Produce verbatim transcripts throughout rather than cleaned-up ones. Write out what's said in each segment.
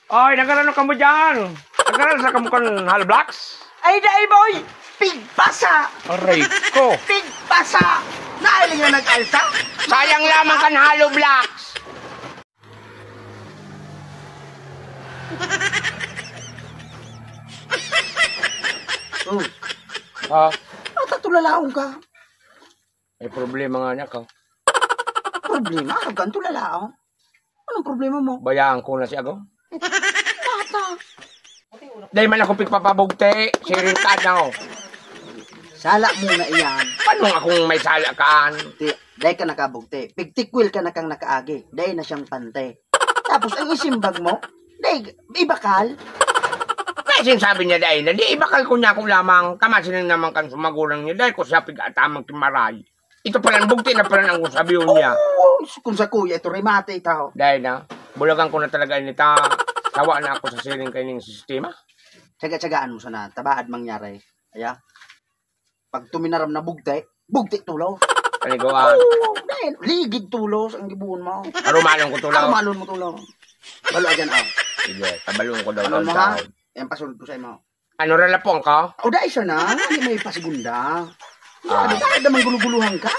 Ay, nagkarano kamo dyan? Nagkarano sa kamo kan hollow blocks? Ay, dai, boy! Pigpasa! Aray ko! Pigpasa! Nailing na nag-alsa? Sayang lamang kan hollow blocks! Oh, Ha? Ata tulalaon ka. May problema nga niya ka. Problema? Arog ka tulalaon. Anong problema mo? Bayaan ko na si Agaw. Bata. Dahil man ako pigpapabugti, siring ka daw. Sala mo na iyan. Paano akong may sala kaan? Ti, dahil ka nakabugti. Pigtikwil ka na kang nakaagi. Dahil na siyang pante. Tapos ang isimbag mo, dahil ibakal. Kaya sinasabi niya dahil na, di ibakal ko niya ako lamang. Kamasin naman kan sumagulang niya, dahil ko siya pig-atamang kimaray. Ito pala, bugti na pala ang sabihin niya. Oo, kung sa kuya, ito remate ito. Dahil na, bulagan ko na talaga inita. Tawa na ako sa siring kaining sistema. Tsaga-tsagaan mo sana, tabaad mangyari. Aya, pag tuminaram na bugti, bugti tulos. Paniguan. Oo, dahil, ligid tulos ang gibuon mo. Arumalon ko tulos. Arumalon mo tulos. Balo dyan, aw. Sige, tabalon ko daw Ano ang mo, ha? Taon. Yan, pasunod ko sa imo. Ano, ralapon ka? O, dai siya na. Hindi may pasegunda. Ah. Ano, bakit naman guluguluhan ka?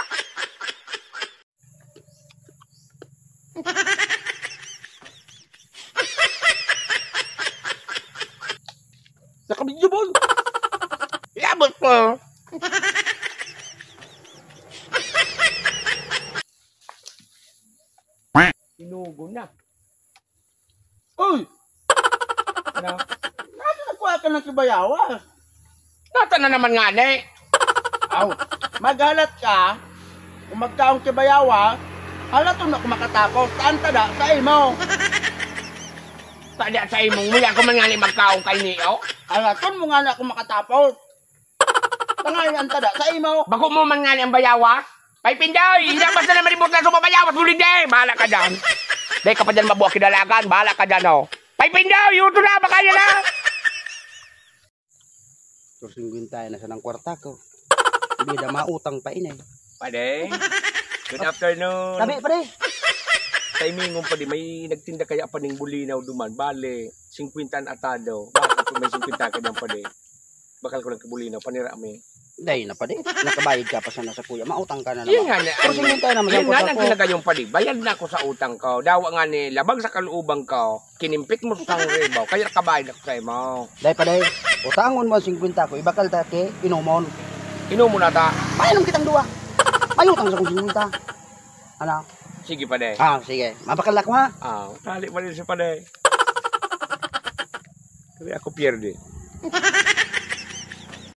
Nakabidyo, boy. Labot ko. Sinugo na. Uy! Ano? Nasa nagkuha ka ng kibayawas? Nata na naman nga ni. Aw, maghalat ka. Kung magkaong kibayawas, halaton ako makatapos. Saan tada? Sa imo. Tada sa imong muya ko man nga ni magkaong kay ni, oh. Halaton mo nga na ako makatapos. Tangayan tada sa imo. Bako mo man nga ni ang bayawas. Pay Pindoy, hindi basta na malibot na sa babayawas mo, hindi. Bahala ka dyan. Dahil ka pa dyan mabuha kidalagan, bahala ka dyan, oh. Pay Pindoy, yuto na, baka yan na. Tor singkwenta na sa nang kwarta ko. Hindi na mautang pa ini. Pade, good afternoon. Tabi, pare. Timingon pa di, may nagtinda kaya pa ning bulinaw duman. Bale, singkwenta ang atado. Bakit kung may singkwenta ka dyan, pade? Bakal ko lang kabulinaw, panira mi. Dai na, pade. Nakabayad ka pa sana sa kuya. Mautang ka na Yan naman. nga na, Tor singkwenta naman yan, yan ang kwarta ko. Ginagayon, pade. Bayad na ako sa utang ko. Dawa nga ni, labag sa kalooban ko. Kinimpit mo sa sangre ba? Kaya kabahin ako sa imo. Dai pa, dai. Utangon mo ang singkwenta ko, ibakal ta ki inomon. Inomon na ta. Mainom kitang duwa. May utang sa kong singkwenta. Ano? Sige pa, dai. Ah, sige. Mabakal ako, ha? Ah, tali pa rin siya pa, dai. Kaya ako pierde.